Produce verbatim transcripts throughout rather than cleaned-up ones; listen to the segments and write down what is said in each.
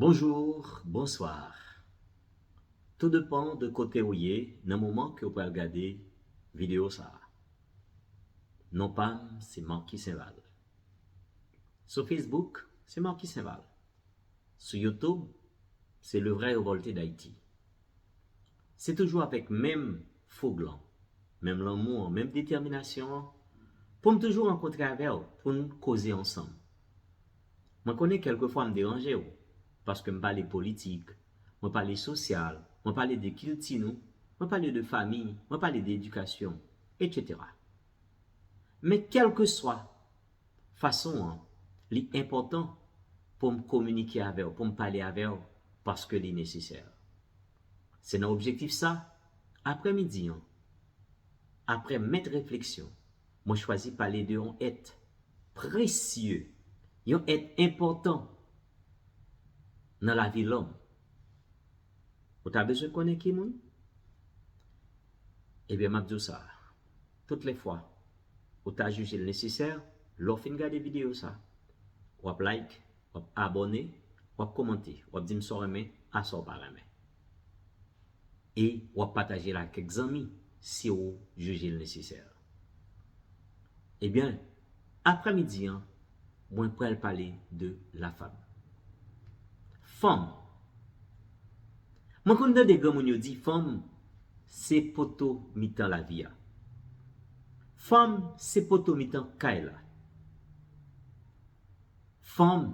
Bonjou, bonswa. Tou depan de kote ou ye nan moman ke w pral gade videyo sa a. Non pa m se Marky Saint-Val. Sou Facebook, se Marky Saint-Val. Sou YouTube, se Le Vrai Révolté d'Haïti. Se toujou avèk menm foug lan, menm lanmou an, menm detèminasyon an, pou m toujou rankontre avè w, pou n koze ansanm. Mwen konnen kèlkefwa m deranje w, paske m pale politik, mwen pale sosyal, mwen pale de kilti nou, mwen pale de fanmi, mwen pale de edikasyon, etsetera. Men kèlkeswa fason an, li enpòtan pou m kominike avè w, pou m pale avè w, paske li nesesè. Se nan objektif sa, aprèmidi an, aprè mèt refleksyon, mwen chwazi pale de yon èt presye, yon èt enpòtan nan lavi lòm. Ou ta bezwen konnen ki moun? Ebyen, m ap di w sa. Tout lè fwa ou ta jije l nesesè, lè w fin gade videyo sa, w ap like, w ap abòne, w ap kòmante, w ap di m sa w renmen, a sa w pa renmen. E w ap pataje l ak kèk zanmi si w jije l nesesè. Ebyen, aprèmidi an, mwen pral pale de la femme. Fanm. Mwen konn tande granmoun yo di fanm se poto mitan lavi a. Fanm se poto mitan kay la. Fanm,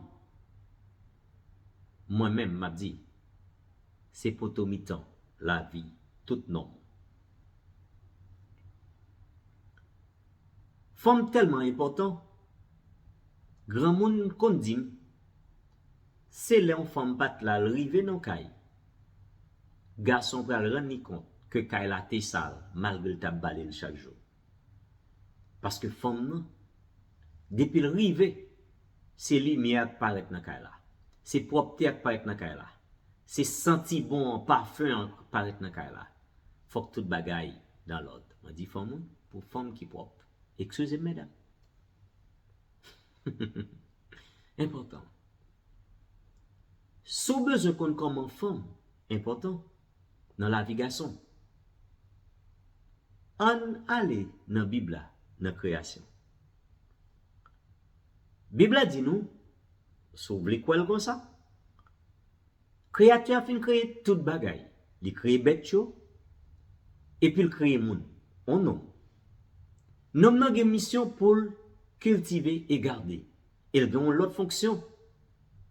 mwen menm, m ap di, se poto mitan lavi tout nonm. Fanm tèlman enpòtan, granmoun konn di m, se lè yon fanm pa t la, l rive nan kay, gason pral rann li kont ke kay la te sal, malgre l t ap bale l chak jou. Paske fanm nan, depi l rive, se limyè a k parèt nan kay la. Se pwòpte a k parèt nan kay la. Se santi bon an, pafen an k parèt nan kay la. Fòk tout bagay dan lòd. Mwen di fanm wi, pou fanm ki pwòp. Eskize m, medam. Enpòtan. Si w bezwen konn kòman fanm enpòtan nan lavi gason, ann ale nan Bib la, nan Kreyasyon. Bib la di nou, si w vle kwè l konsa, Kreyatè a fin kreye tout bagay. Li kreye bèt yo, epi l kreye moun, yon nonm. Nonm nan gen misyon pou l kiltive e gade. E l gen yon lòt fonksyon,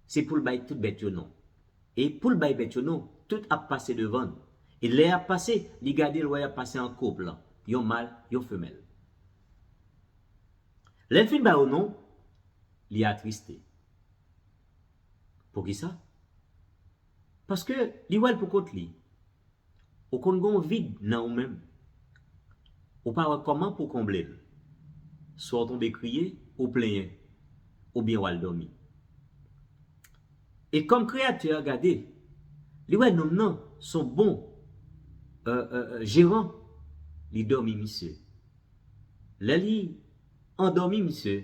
se pou l bay tout bèt yo non. E pou l bay bèt yo non, tout ap pase devan l. E lè y ap pase, li gade, l wè y ap pase an koup, yon mal, yon femèl. Lè l fin ba yo non, li atriste. Poukisa? Paske li wè l pou kont li. Ou konn gen yon vid nan ou menm. Ou pa wè kòman pou w konble l. Swa w tonbe kriye, ou plenyen, oubyen w al dòmi. E kòm Kreyatè a gade, li wè nonm nan se yon bon, euh, euh, euh, jeran, li dòmi misye. Lè li andòmi misye,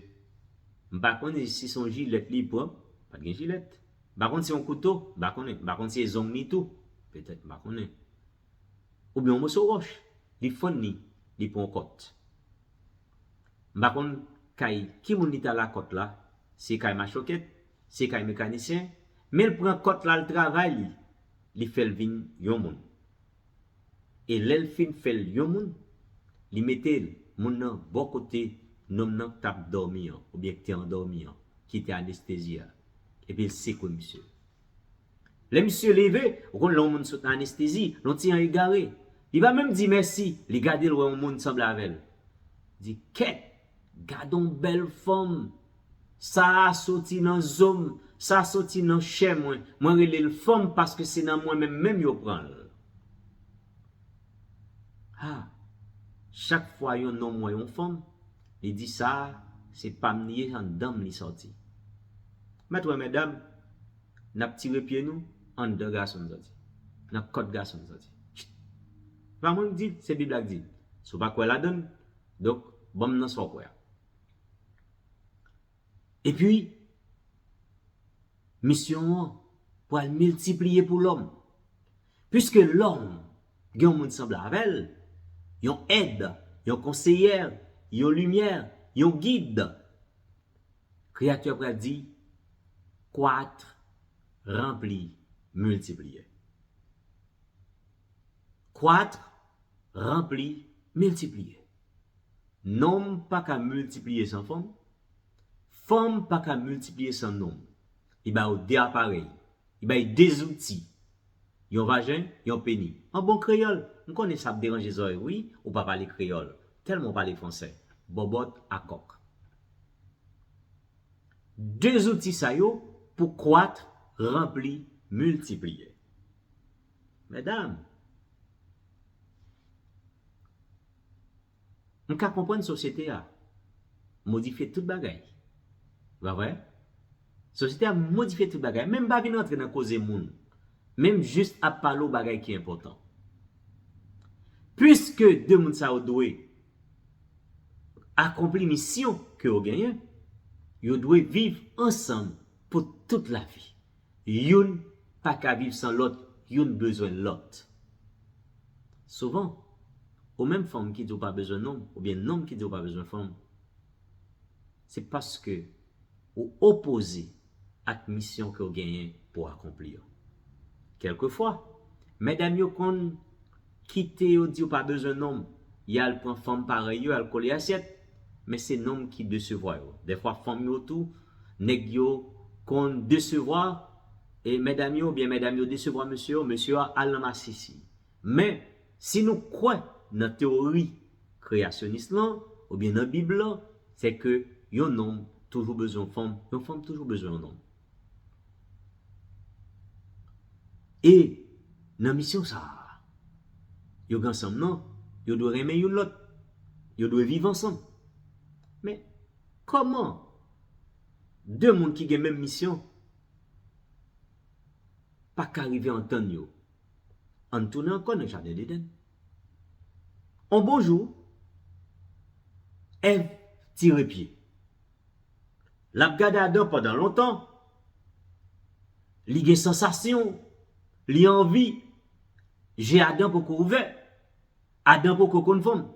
m pa konnen si se yon jilèt li pran, pa t gen jilèt. M pa konn si se yon kouto, m pa konnen. M pa konn si se zong li tou, petèt, m pa konnen. Oubyen yon moso wòch, li fann li, li pran yon kòt. M pa konn kay ki moun li t al ak kòt la, se kay machokèt, se kay mekanisyen, men l pran kòt la, l travay li, li fè l vin yon moun. E lè l fin fè l yon moun, li mete l, moun nan, bò kote nonm nan k t ap dòmi an, oubyen ki te andòmi an, ki te anestezi a, epi l sekwe misye. Lè misye leve, ou konn lè yon moun sot nan anestezi, lè yon ti jan egare, li pa menm di mèsi, li gade l wè yon moun sanble avè l. Di, kèt, gade yon bèl fanm, sa a soti nan zo m, sa a soti nan chè mwen, mwen rele l fanm paske se nan mwen menm menm yo pran l. Ha, chak fwa yon nonm wè yon fanm, li di sa a, se pa m li ye, anndan m li sòti. Mèt wè medam, n ap tire pye nou, anndan gason n sòti. Nan kòt gason n sòti. Tchit. Se pa mwen k di l, se Bib la k di l. Si w pa kwè ladan l, donk, ban m nan sa w kwè a. Epi, misyon an pral miltipliye pou lòm. Piske lòm gen yon moun sanble avè l, yon èd, yon konseyè, yon limyè, yon gid. Kreyatè a pral di, croître, remplir, multiplier. Croître, remplir, multiplier. Nonm pa ka miltipliye san fanm, fanm pa ka miltipliye san nonm. Li ba yo de aparèy, li bay de zouti, yon vajen, yon peni. An bon kreyòl, m konnen sa ap deranje zòrèy, wi, ou pa pale kreyòl, tèlman w pale fransè, bòbòt a kòk. De zouti sa yo pou croître, remplir, multiplier. Medam, m ka konprann sosyete a modifye tout bagay. Pa vre? Sosyete a modifye tout bagay. Men m pa vin rantre nan koze moun. Men m jis ap pale w bagay ki enpòtan. Piske de moun sa yo dwe akonpli misyon ke yo genyen, yo dwe viv ansanm pou tout lavi. Youn pa ka viv san lòt, youn bezwen lòt. Souvan, ou menm fanm ki di w pa bezwen nonm, oubyen nonm ki di w pa bezwen fanm, se paske ou opoze ak misyon ke w genyen pou w akonpli an. Kèlkefwa, medam yo konn kite yo di yo pa bezwen nonm, y al pran fanm parèy yo, y al kole asyèt, men se nonm ki desevwa yo. Dèfwa fanm yo tou, nèg yo konn desevwa e medam yo, oubyen medam yo desevwa mesye yo, mesye yo al nan masisi. Men, si nou kwè nan teyori kreyasyonis lan, oubyen nan Bib lan, se ke yon nonm toujou bezwen yon fanm, yon fanm toujou bezwen yon nonm. E nan misyon sa a, yo gen ansanm nan, yo dwe renmen youn lòt, yo dwe viv ansanm. Men, kòman de moun ki gen menm misyon pa ka rive antann yo? Ann tounen ankò nan jaden Edenn. On bon jou, Èv tire pye. L ap gade Adan pandan lontan. Li gen sansasyon. Li anvi. Je Adan poko ouvè. Adan poko konn fanm.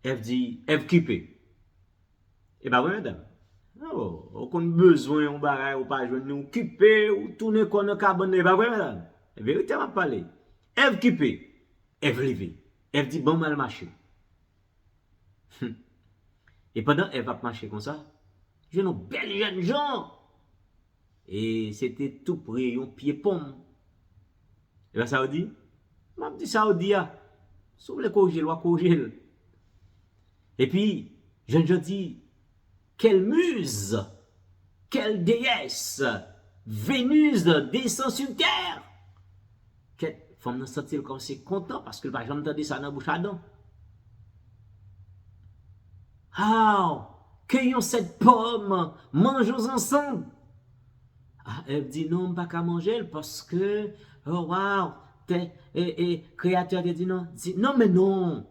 Èv di, Èv kipe. E pa vre, medam? Oh, ou konn bezwen yon bagay, ou pa jwenn li, ou kipe, ou tounen kò nan kabann nan, e pa vre, medam? E verite m ap pale. Èv kipe. Èv leve. Èv di, "Ban m al mache." Hum. E pandan Èv ap mache konsa, jwenn yon bèl jènjan. E se te tou pre yon pye ponm. E pa sa yo di? M ap di sa yo di a. Si w vle korije l, w a korije l. Epi, jènjan di, "Quelle muse! Quelle déesse! Vénus descend sur terre!" Kèt, fanm nan santi l kòmsi kontan paske l pa janm tande sa nan bouch Adan. "Aw, cueillons cette pomme, mangeons ensemble." Ah, Èv di, "Non, m pa ka manje l paske, oh, waw, te, e, e, Kreyatè a te di non." Di, "Non, men non.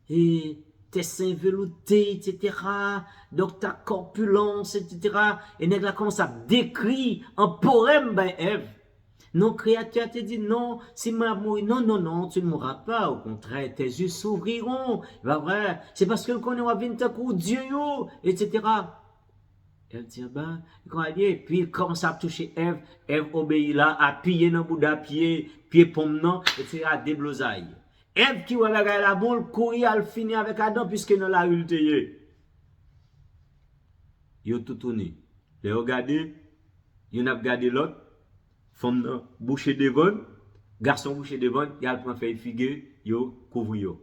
E, tes seins veloutés, et cetera. Donc ta corpulence, et cetera." E nèg la kòmanse ap dekri an powèm bay Èv. "Non, Kreyatè a te di non, si mwen ap mouri, non, non, non, tu ne mourras pas, au contraire, tes yeux s'ouvriront." E pa vre, se paske l konnen w ap vin tankou dye yo, et cetera. Èv di, "Anben, e kòman l ye?" Epi l kòmanse ap touche Èv, Èv obeyi la, apiye nan bouda pye, pye ponm nan, et cetera, deblozay. Èv ki wè bagay la bon, l kouri al fini avèk Adan, piske nan lari l te ye. Yo toutouni. Lè yo gade, youn ap gade lòt, fanm nan bouche devan l, gason bouche devan l, y al pran fèy figi yo, kouvri yo.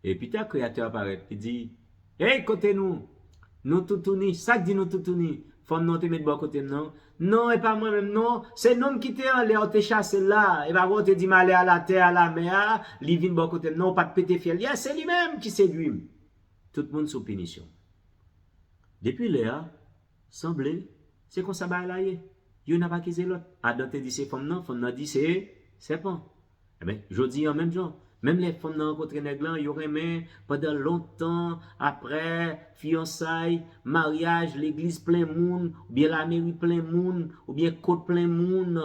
E pita Kreyatè a parèt, li di, "Ey, kote nou? Nou toutouni, sa k di nou toutouni? Fanm nan te met bò kote m nan?" "Non, e pa mwen menm non, se nonm ki te anlè a, ou te chase l la, e pa vre ou te di m ale a latè, a lamè a, li vin bò kote m nan, ou pa t pete fyèl, yè, se li menm ki sedwi m." Tout moun sou pinisyon. Depi lè a, sanble, se konsa bagay la ye. Youn ap akize lòt. Adan te di se fanm nan, fanm nan di se sèpan. Ebyen, jodi a menm jan, Menm lè fanm nan rankontre nèg lan, yo renmen pandan lontan, apre fiyansay, maryaj, legliz plen moun, oubyen lameri plen moun, oubyen kot plen moun,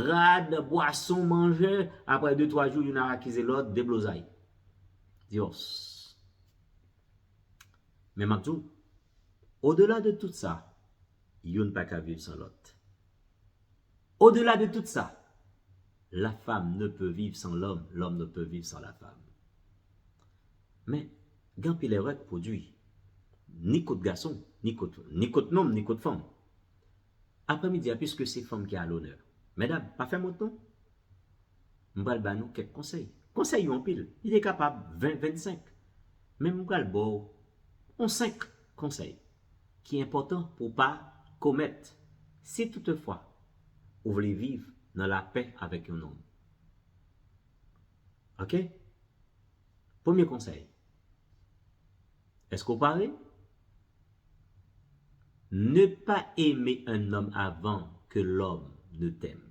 rad, bwason, manje, apre de twa jou, youn ap akize lòt, deblozay. Divòs. Men m ap di w, odela de tout sa, youn pa ka viv san lòt. Au-delà de tout ça, la femme ne peut vivre sans l'homme, l'homme ne peut vivre sans la femme. Men, gen anpil erè k pwodui, ni kot gason, ni kot, ni kot nonm, ni kot fanm. Aprèmidi a, piske se fanm ki a lonè, medam, pa fè m wont non. M pral ba nou kèk konsèy. Konsèy yo anpil. Li te kapab ven, vennsenk. Men m pral ba w yon senk konsèy ki enpòtan pou w pa komèt si toutefwa ou vle viv nan lapè avèk yon nonm. Oke? Premye konsèy. Èske w pare? Ne pas aimer un homme avant que l'homme ne t'aime.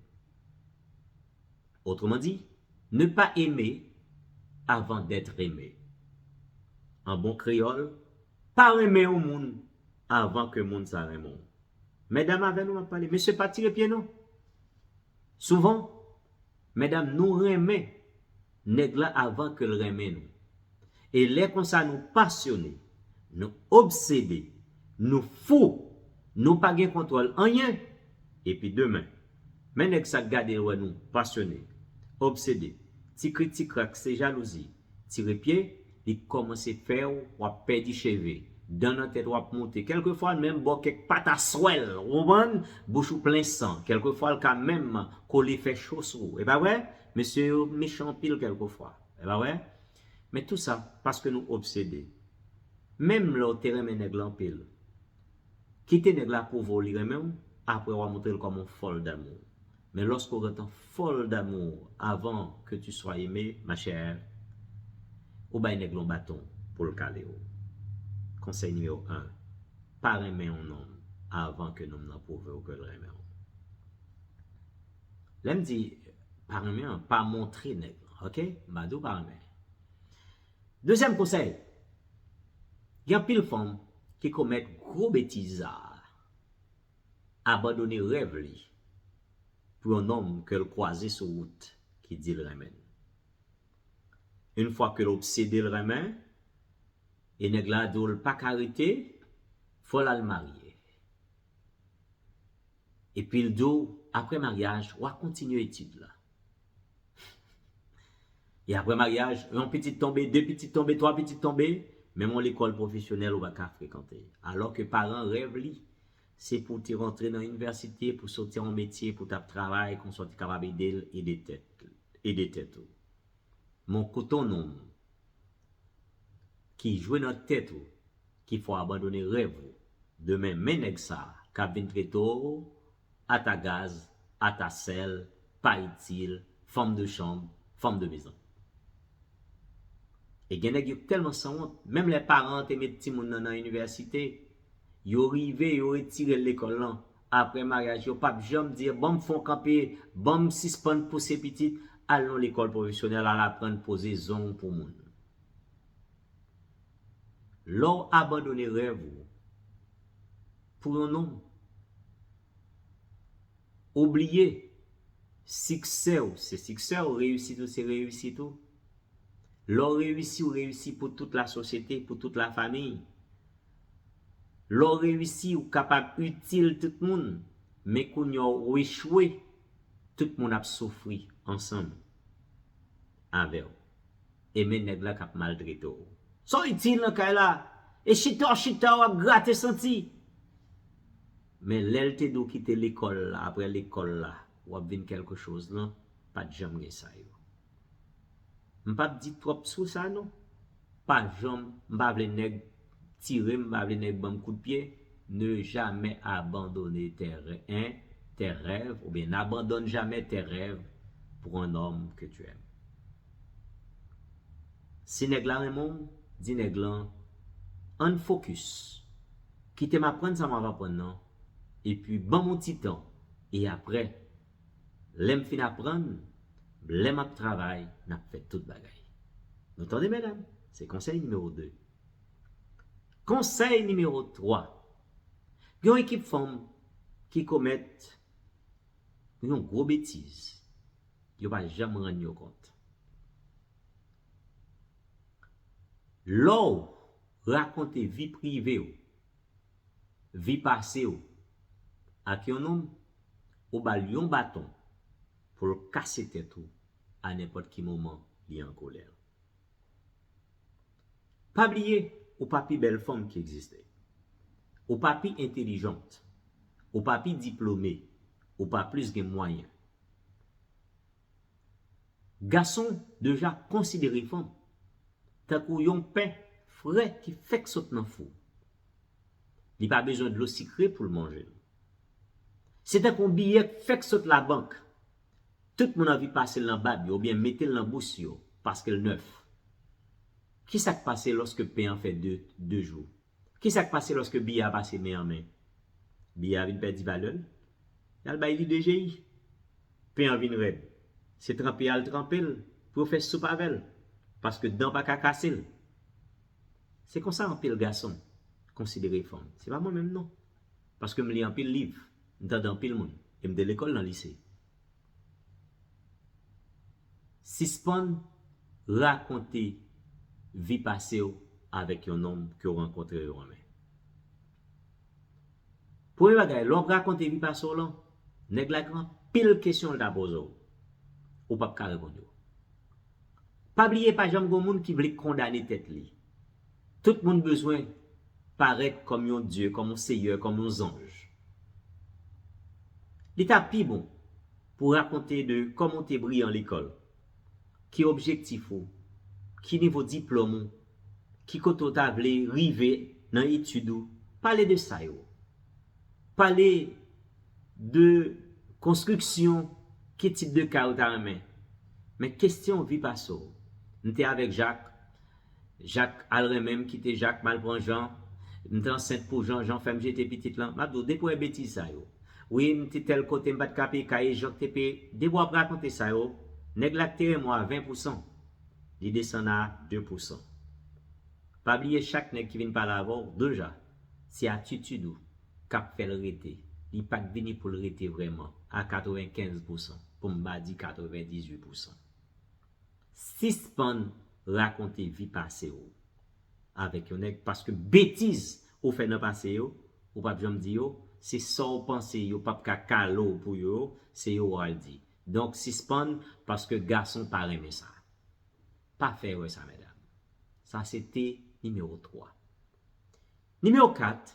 Autrement dit, ne pas aimer avant d'être aimé. An bon kreyòl, pa renmen yon moun avan ke moun sa renmen w. Medam, avè nou m ap pale. Mesye, pa tire pye non. Souvan, medam, nou renmen nèg la avan ke l renmen nou. E lè konsa nou pasyone, nou obsede, nou fou, nou pa gen kontwòl anyen. Epi demen, men nèg sa k gade l wè nou pasyone, obsede, ti krik ti krak se jalouzi, tire pye, li kòmanse fè w, w ap pèdi cheve, dan nan tèt w ap moute, kèlkefwa l menm ba w kèk pataswèl, ou konprann? Bouch ou plen san, kèlkefwa l ka menm kole fè cho sou ou, e pa vre? Mesye yo mechan anpil kèlkefwa, e pa vre? Men tou sa, paske nou obsede. Menm lè w te renmen nèg la anpil, kite nèg la pwouve w li renmen w, apre w a montre l kòm yon fòl damou. Men lòske w gentan fòl damou avan ke tu sois aimé, ma chère, ou bay nèg la yon baton pou l kale w. Konsèy nimewo en, pa renmen yon nonm avan ke nonm nan pwouve w ke l renmen w. Lè m di pa renmen an, pa montre nèg lan, oke? M pa di w pa renmen. Dezyèm konsèy, gen anpil fanm ki komèt gwo betiz sa a, abandone rèv li pou yon nonm ke l kwaze sou wout ki di l renmen l. Yon fwa ke l obsede l renmen, e nèg la di w l pa ka rete, fò l al marye. Epi l di w, apre maryaj, w a kontinye etid la. E apre maryaj, yon pitit tonbe, de pitit tonbe, twa pitit tonbe, menm yon lekòl pwofesyonèl ou pa ka frekante. Alò ke paran rèv li, se pou w te rantre nan inivèsite, pou w soti yon metye, pou w t ap travay, konsa w te kapab ede l, ede tèt, ede tèt ou. Men w kote yon nonm ki jwe nan tèt ou, ki fè w abandone rèv ou. Demen, men nèg sa a k ap vin trete w ata gaz, ata sèl, pa itil, fanm de chanm, fanm de mezon. E gen nèg yo k tèlman sanwont, menm lè paran an te met timoun nan nan inivèsite, yo rive, yo retire l lekòl lan. Apre maryaj, yo p ap janm di, ban m fè yon kanpe, ban m sispann pouse pitit, al nan lekòl pwofesyonèl, al aprann poze zong pou moun. Lè w abandone rèv ou pou yon nonm, ou bliye siksè w se siksè w, reyisit ou se reyisit ou. Lè w reyisi, w reyisi pou tout lasosyete, pou tout lafanmi. Lè w reyisi, ou kapab itil tout moun. Men kounye a w echwe, tout moun ap soufri ansanm avè w. E men nèg la k ap maltrete w. Sa w itil nan kay la? E chita w chita, w ap grate santi. Men lè l te di w kite lekòl la, apre lekòl la, w ap vin kèlkechoz lan, pa t janm gen sa yo. M p ap di twòp sou sa non. Pa janm, m pa vle nèg tire m, m pa vle nèg ban m kout pye. Ne jamais abandonner tes rè-, hein, tes rêves, oubyen n'abandonne jamais tes rêves pour un homme que tu aimes. Si nèg la renmen w, di nèg lan, ann fokis. Kite m aprann sa m ap aprann nan, epi ban m yon ti tan, e apre, lè m fin aprann, lè m ap travay, n ap fè tout bagay. Nou tande, medam? Se konsèy nimewo de. Konsèy nimewo twa. Gen yon ekip fanm ki komèt yon gwo betiz. Yo pa janm rann yo kont. Lè w rakonte vi prive w, vi pase w ak yon nonm, ou ba l yon baton pou l kase tèt ou a nenpòt ki moman li an kolè. Pa bliye, ou pa pi bèl fanm ki egziste. Ou pa pi entelijant. Ou pa pi diplome. Ou pa plis gen mwayen. Gason deja konsidere fanm tankou yon pen fre ki fèk sot nan fou. Li pa bezwen dlo sikre pou l manje l. Se tankou yon biyè k fèk sot labank. Tout moun anvi pase l nan bab yo oubyen mete l nan bous yo paske l nèf. Kisa k pase lòske pen an fè de, de jou? Kisa k pase lòske biyè a pase men an men? Biyè a vin pèdi valè l. Y al bay li D J I. Pen an vin rèd. Se tranpe y al tranpe l pou yo fè soup avè l. Paske dan pa ka kase l. Se konsa anpil gason konsidere fanm. Se pa mwen menm non. Paske m li anpil liv, m tande anpil moun, e m te lekòl nan lise. Sispann rakonte vi pase w avèk yon nonm ke w rankontre yo renmen. Premye bagay, lè w ap rakonte vi pase w lan, nèg la gen anpil kesyon l ta poze w. Ou p ap ka reponn yo. Pa bliye, pa janm gen moun ki vle kondane tèt li. Tout moun bezwen parèt kòm yon dye, kòm yon seyè, kòm yon zanj. Li ta pi bon pou w rakonte de kòman w te briyan lekòl, ki objektif ou, ki nivo diplòm ou, ki kote w ta vle rive nan etid ou. Pale de sa yo. Pale de konstriksyon, ki tip de kay ou ta renmen. Men kesyon vi pase w. M te avèk Jak. Jak al renmen m, kite Jak, m al pran Jan. M te ansent pou Jan, Jan fè m jete pitit lan. M ap di w, depi w wè betiz sa yo. Wi, m te tèl kote, m pa t ka peye kay, e Jan k te peye. Depi w ap rakonte sa yo, nèg la k te renmen w a ven pousan, li desann a de pousan. Pa bliye, chak nèg ki vin pale avè w, deja, se atitid ou k ap fè l rete. Li pa t vini pou l rete vrèman a katrevenkenz pousan, pou m pa di katrevendizuit pousan. Sispann rakonte vi pase w avèk yon nèg, paske betiz ou fè nan pase yo, ou p ap janm di yo, se sa w panse yo p ap ka kale w pou yo, se yo w al di. Donk, sispann, paske gason pa renmen sa. Pa fè erè sa, medam. Sa se te nimewo twa. Nimewo kat,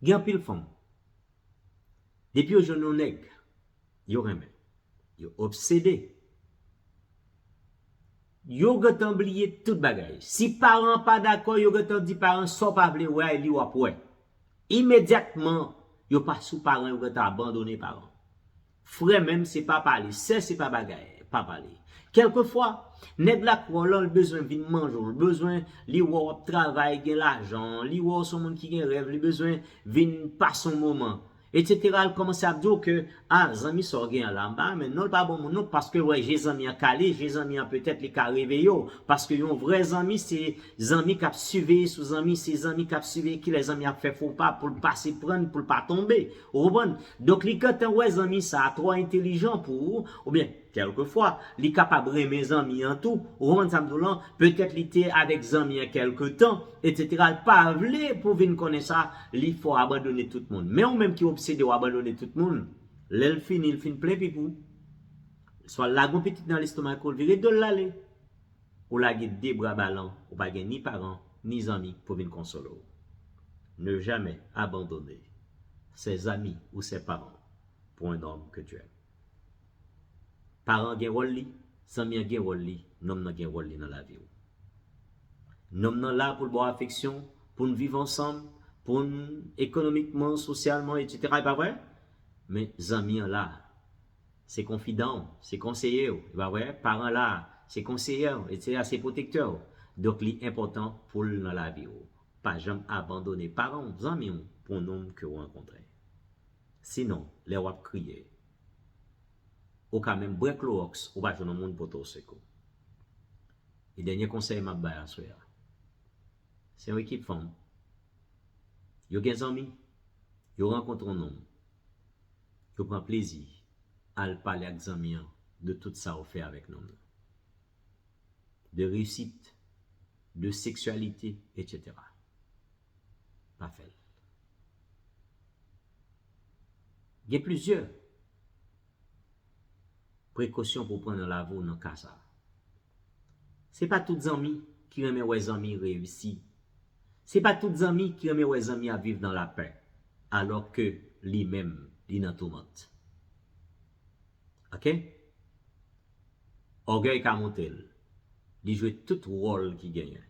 gen anpil fanm. Depi yo jwenn yon nèg, yo renmen. Yo obsede. Yo gentan bliye tout bagay. Si paran an pa dakò, yo gentan di paran sa w pa vle wè a, e li w ap wè. Imedyatman, yo pa sou paran, yo gentan abandone paran. Frè menm se pa pale, sè se pa bagay, pa pale. Kèlkefwa, nèg la kwè w lan, li bezwen vin manje w, li bezwen, li wè w ap travay, gen lajan, li wè w se yon moun ki gen rèv, li bezwen vin pase yon moman, etsetera. L kòmanse ap di w ke, a, zanmi sa w gen an la, m pa renmen l non, l pa bon moun non, paske l wè je zanmi an kale, je zanmi an petèt li ka reveye w, paske yon vrè zanmi se zanmi k ap siveye sou zanmi, se zanmi k ap siveye kilè zanmi ap fè fo pa pou l pa siprann, pou l pa tonbe. Ou konprann? Donk, li gentan wè zanmi sa a twò entelijan pou ou, oubyen, kèlkefwa, li kapab renmen zanmi an tou. Ou konprann sa m di w lan? Petèt li te avèk zanmi an kèlke tan, etsetera. L pa vle pou vin konnen sa, li fè w abandone tout moun. Men ou menm ki obsede w abandone tout moun, lè l fini, l fin plen pipi w, swa l lage yon pitit nan lestomak ou, l vire do l l ale. Ou lage de bra balan, ou pa gen ni paran, ni zanmi pou vin konsole w. Ne jamais abandonner ses amis ou ses parents pour un homme que tu aimes. Paran an gen wòl li, zanmi an gen wòl li, nonm nan gen wòl li nan lavi w. Nonm nan la pou l ba w afeksyon, pou n viv ansanm, pou n ekonomikman, sosyalman, etsetera, e pa vre? Men zanmi an la, se konfidan w, se konseye w, e pa vre? Paran la, se konseye w, etsetera, se pwotektè w. Donk, li enpòtan pou l nan lavi w. Pa janm abandone paran w, zanmi w, pou yon nonm ke w rankontre. Sinon, lè w ap kriye, ou ka menm bwè klowòks, ou pa jwenn yon moun pote w sekou. E dènye konsèy m ap bay aswè a, se yon ekip fanm. Yo gen zanmi, yo rankontre yon nonm, yo pran plezi al pale ak zanmi an de tout sa ou fè avèk nonm nan, de reyisit, de seksyalite, etsetera. Pa fè l. Gen plizyè prekosyon pou w pran nan lavi w nan ka sa a. Se pa tout zanmi ki renmen wè zanmi reyisi. Se pa tout zanmi ki renmen wè zanmi ap viv nan lapè, alò ke li menm, li nan toumant. Oke? Ògèy ka monte l. Li jwe tout wòl ki genyen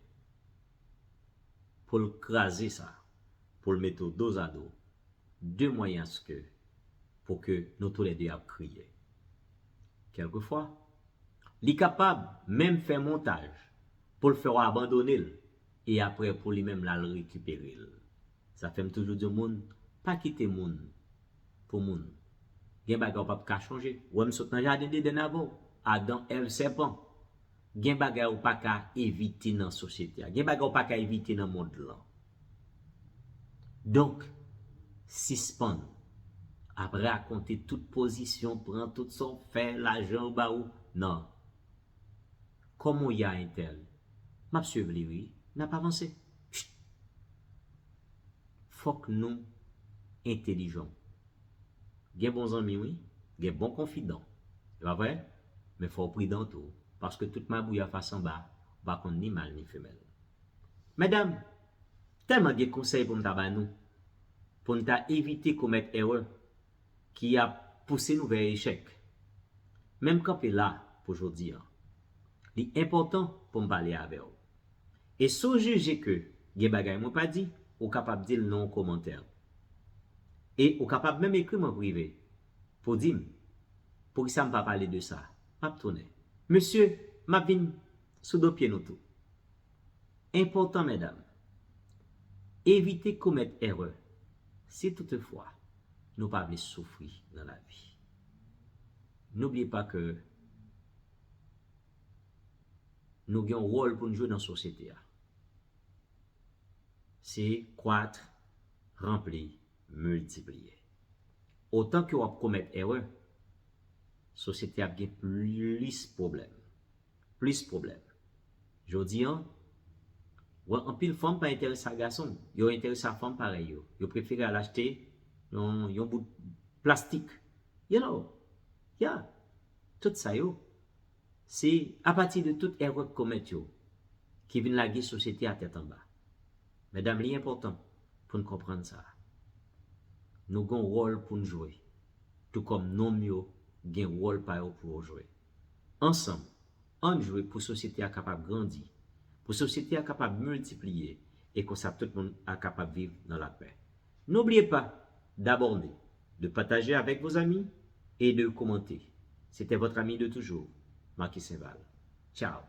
pou l kraze sa, pou l mete w dozado, de mwayen aske pou ke nou toulède ap kriye. Kèlkefwa, li kapab menm fè montaj pou l fè w abandone l e apre pou li menm l al rekipere l. Sa fè m toujou di moun, pa kite moun pou moun. Gen bagay w p ap ka chanje. Ou wè m sot nan jaden Deden avè w. Adan, Èv, sèpan. Gen bagay ou pa ka evite nan sosyete a. Gen bagay ou pa ka evite nan mond lan. Donk, sispann ap rakonte tout pozisyon, pran tout sa w fè, lajan yo ba ou. Non. Comment y a un tel? M ap swiv li, wi. N ap avanse. Chut. Fòk nou entelijan. Gen bon zanmi, wi. Gen bon konfidan. Se pa vre? Men fò w pridan tou. Paske tout mabouya fas anba, ou pa konn ni mal ni femèl. Medam, tèlman gen konsèy pou m ta ba nou, pou n ta evite komèt erè ki ap pouse nou vè echèk. Men m kanpe la pou jodi a. Li enpòtan pou m pale avè w. E si w jije ke gen bagay mwen pa di, ou kapab di l nan yon kòmantè. E ou kapab menm ekri m an prive pou di m, poukisa m pa pale de sa? M ap tounen. Mesye, m ap vin sou do pye nou tou. Enpòtan, medam, evite komèt erè si toutefwa nou pa vle soufri nan lavi. N'oubliez pas que nou gen yon wòl pou n jwe nan sosyete a. Se kwat, ranpli, miltipliye. Otan ke w ap komèt erè, sosyete ap gen plis pwoblèm. Plis pwoblèm. Jodi an, wè anpil fanm pa enterese a gason. Yo enterese a fanm parèy yo. Yo prefere al achte yon, yon bout plastik. You know? Yeah. Tout sa yo, se apati de tout erè k komèt yo ki vin lage sosyete a tèt anba. Medam, li enpòtan pou n konprann sa. Nou gen yon wòl pou n jwe, tou kòm nonm yo gen wòl pa yo pou yo jwe. Ansanm, ann jwe pou sosyete a kapab grandi, pou sosyete a kapab miltipliye, e konsa tout moun a kapab viv nan lapè. N'oubliez pas d'abonner, de partager avec vos amis et de commenter. C'était votre ami de toujours, Marquis Saint-Val. Ciao.